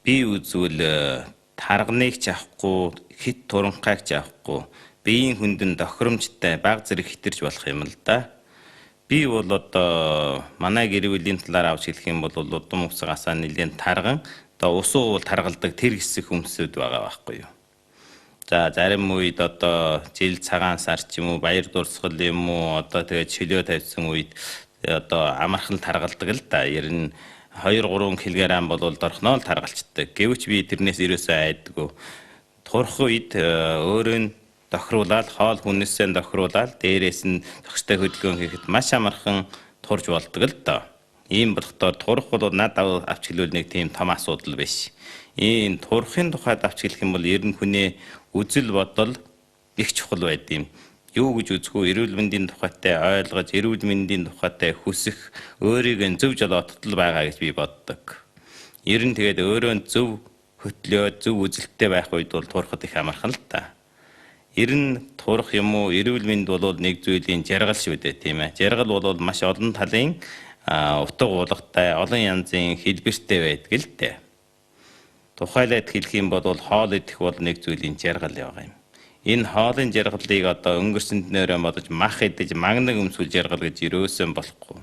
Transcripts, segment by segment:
Би үзвэл тарганыг ч авахгүй, хэт туранхайг ч авахгүй, биеийн хүндэн тохиромжтой баг зэрэг хитэрч болох юм л да. Би бол одоо манай гэр бүлийн талаар авч хэлэх юм бол удам усгаасаа нэлээд тарган, одоо ус уул таргалдаг тэр хэсэг хүмүүсүүд байгаа байхгүй юу. За зарим үед одоо жил цагаан сар ч юм уу, баяр дурсгал юм уу, одоо тэгээд чөлөө тавьсан үед одоо амархан таргалдаг л да. Ер нь 2-3 кг бол дорхноо л таргалцдаг. Гэвч би тэрнээс ерөөсөө айдаггүй. Турах үед өөрөө нь тохируулаад, хоол хүнээсээ тохируулаад, дээрээс нь зохистой хөдөлгөөн хийхэд маш амархан турж болдог л доо. Ийм болохдоор турах бол над авч хэлвэл нэг тийм том асуудал биш. Ийм турахын тухайд авч хэлэх юм бол ер нь хүний үзэл бодол их чухал байд юм. Юу гэж үзэх вэ? Эрүүл мэндийн тухайтай ойлгож, эрүүл мэндийн тухайтай хүсэх, өөрийг нь зөв жолооттол байгаа гэж би боддог. Ер нь тэгээд өөрөө зөв хөтлөө, зөв үзэлттэй байх үед бол турахад их амархан л та. Ер нь турах юм уу, эрүүл мэнд бол нэг зүйлийн жаргал шүү дээ, тийм ээ. Жаргал бол маш олон талын утга уулгатай, олон янзын хэлбэртэй байдаг л дээ. Тухайлаад хэлэх юм бол хоол идэх бол нэг зүйлийн жаргал яваа юм. Энэ хоолын жаргалыг одоо өнгөрсөн нөрөө бодож мах идэж магнаг өмсвөл жаргал гэж ерөөсөн болохгүй.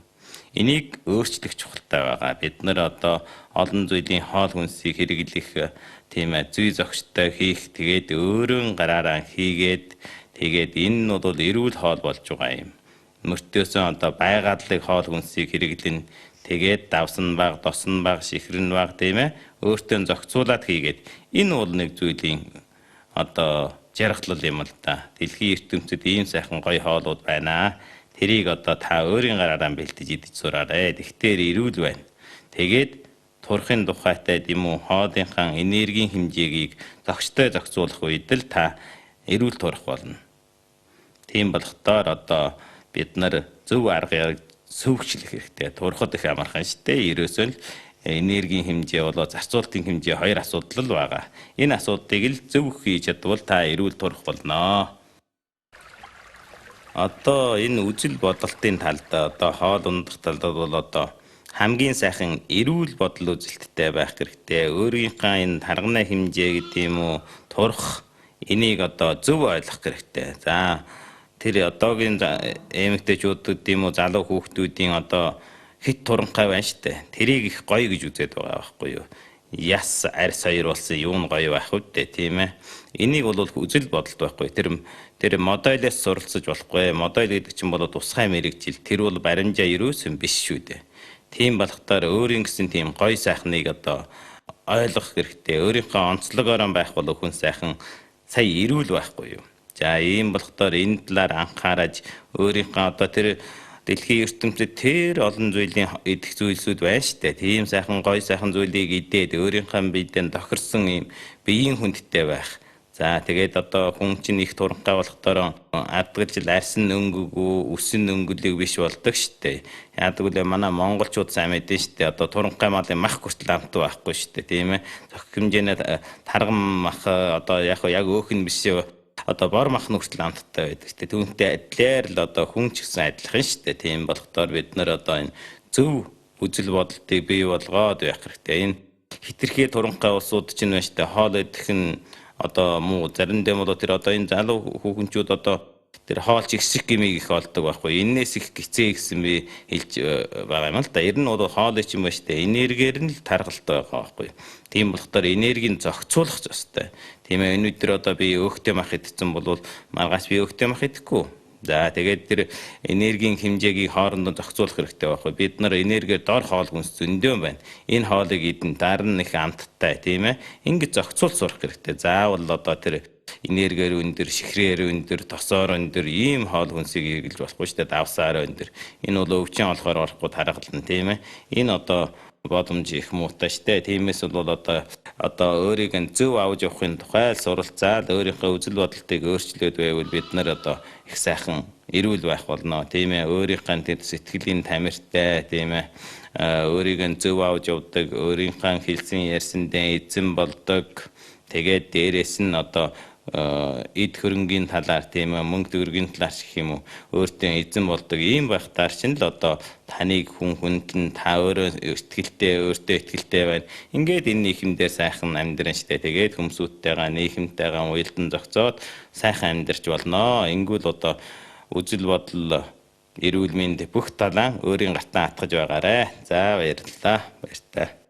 Энийг өөрчлөх чухалтай байгаа. Бид нар одоо олон зүйлийн хоол хүнсийг хэрэглэх, тийм ээ, зүй зохистой хийх, тэгээд өөрөө гараараа хийгээд, тэгээд энэ нь бол эрүүл хоол болж байгаа юм. Мөртөөсөн одоо байгааллыг хоол хүнсийг хэрэглэн, тэгээд давсан баг, досон баг, шихрэн баг, тийм ээ, өөртөө зохицуулаад хийгээд энэ бол нэг зүйлийн одоо жаргалал юм л да. Дэлхийн ертөнцид ийм сайхан гоё хоолууд байна. Тэрийг одоо та өөрийн гараараа бэлтэж идэж сураарэ. Тэгтээр эрүүл байна. Тэгээд турахын тухайтай юм уу, хоолынхаа энергийн хэмжээг зохистой зохицуулах үед л та эрүүл турах болно. Тийм болохдоор одоо бид нар зөв аргыг сөвчлэх хэрэгтэй. Турахад их амархан шүү дээ. Ерөөсөө л энергийн хэмжээ болоо зарцуулалтын хэмжээ хоёр асуудал л байгаа. Энэ асуудлыг л зөв хийж чадвал та эрүүл турах болно. Одоо энэ үзэл бодолтын талд, одоо хоол ундах талд бол одоо хамгийн сайхан эрүүл бодол үзэлттэй байх хэрэгтэй. Өөрийнхөө энэ тарганы хэмжээ гэдэг юм уу, турах энийг одоо зөв ойлгох хэрэгтэй. За тэр одоогийн эмэгтэйчүүд юм уу, залуу хүүхдүүдийн одоо хэт туранхай байна штэ. Тэрийг их гоё гэж үзээд байгаа байхгүй юу? Яс арьс хоёр болсон юу нь гоё байх вэ, тийм ээ. Энийг бол үзэл бодолт байхгүй. Тэр модельээс суралцаж болохгүй. Модель гэдэг чинь бол тусгай мэрэгжил. Тэр бол баримжаа ерөөсөн биш шүү дээ. Тийм болохоор өөрийн гэсэн тийм гоё сайхныг одоо ойлгох хэрэгтэй. Өөрийнхөө онцлогоороо байх бол хүн сайхан сая эрүүл байхгүй юу? За ийм болохоор энэ талаар анхаараж өөрийнхөө одоо тэр дэлхийн ертөнцид тэр олон зүйлийн идэх зүйлсүүд байна шүү дээ. Тийм сайхан гоё сайхан зүйлийг идээд өөрийнхөө биедээ тохирсон ийм биеийн хүндтэй байх. За тэгээд одоо хүн чинь их туранхай болохоор адгалж арьсан өнгөгөө, үсэн өнгөлөг биш болдог шүү дээ. Яадаг вэ, манай монголчууд сайн мэдэн шүү дээ. Одоо туранхай малын мах хүртэл амт байхгүй шүү дээ, тийм ээ. Зохих хэмжээний тарган мах одоо яг яг өөх нь биш, одоо бор мах нь хүртэл амттай байдаг шүү дээ. Түүнтэй адилаар л одоо хүн ч гэсэн адилхан шүү дээ. Тийм болохоор бид нар одоо энэ зөв үзэл бодолтыг бий болгоод байх хэрэгтэй. Энэ хитрхээ туранхай улсууд чинь байна шүү дээ. Хоол идэх нь одоо муу, заримдаа бол тэр одоо энэ залуу хүүхэнчүүд одоо тэр хоолч ихсэх гэмийг их олдог байхгүй. Энээс их гизээ гэсэн би хэлж байгаа юм л да. Ер нь бол хоол чинь ба штэ энергиэр нь л таргалтай байгаа байхгүй. Тийм болохоор энергийг зохицуулах ёстой. Тийм ээ, энэ өдөр одоо би өөхтэй мах идсэн бол маргааш би өөхтэй мах идэхгүй. За тэгээд тэр энергийн хэмжээг хоорондоо зохицуулах хэрэгтэй байхгүй. Бид нар энергиэр дор хоол хүнс зөндөө байна. Энэ хоолыг идэн, дараа нь их амттай, тийм ээ. Ингэж зохицуул сурах хэрэгтэй. Заавал одоо тэр энергиэр өндөр, шихрээр өндөр, тосоор өндөр ийм хоол хүнсийг хэрэглэж болохгүй шүү дээ. Давсаар өндөр. Энэ бол өвчин олохоор орохгүй таргална, тийм ээ. Энэ одоо боломж их муутай штэ. Тиймээс бол одоо өөрийг нь зөв авч явахын тухай суралцаад өөрийнхөө үзэл бодолтыг өөрчлөөд байвал бид нар одоо их сайхан эрүүл байх болно. Тийм ээ, өөрийнхөө тэр сэтгэлийн тамиртай, тийм ээ, өөрийг нь зөв авч явдаг, өөрийнхөө хэлсэн ярьсандээ эзэн болдог. Тэгээд дээрэс нь одоо Эд хөрөнгийн талаар, тийм ээ, мөнгө төгрөгийн талаар ч гэх юм уу, өөртөө эзэн болдог ийм байхтаар чинь л одоо таныг хүн хүндлэн, та өөрөө итгэлтэй, өөртөө итгэлтэй байна. Ингээд энэ нийгэмдээ сайхан амьдран штэ. Тэгээд хүмүүстэйгээ, нийгэмтэйгээ уялдан зохицоод сайхан амьдарч болноо. Ингүүл одоо үзэл бодол, эрүүл мэнд бүх талаа өөрийн гартаа атгаж байгаарэ. За, баярлалаа. Баяртай.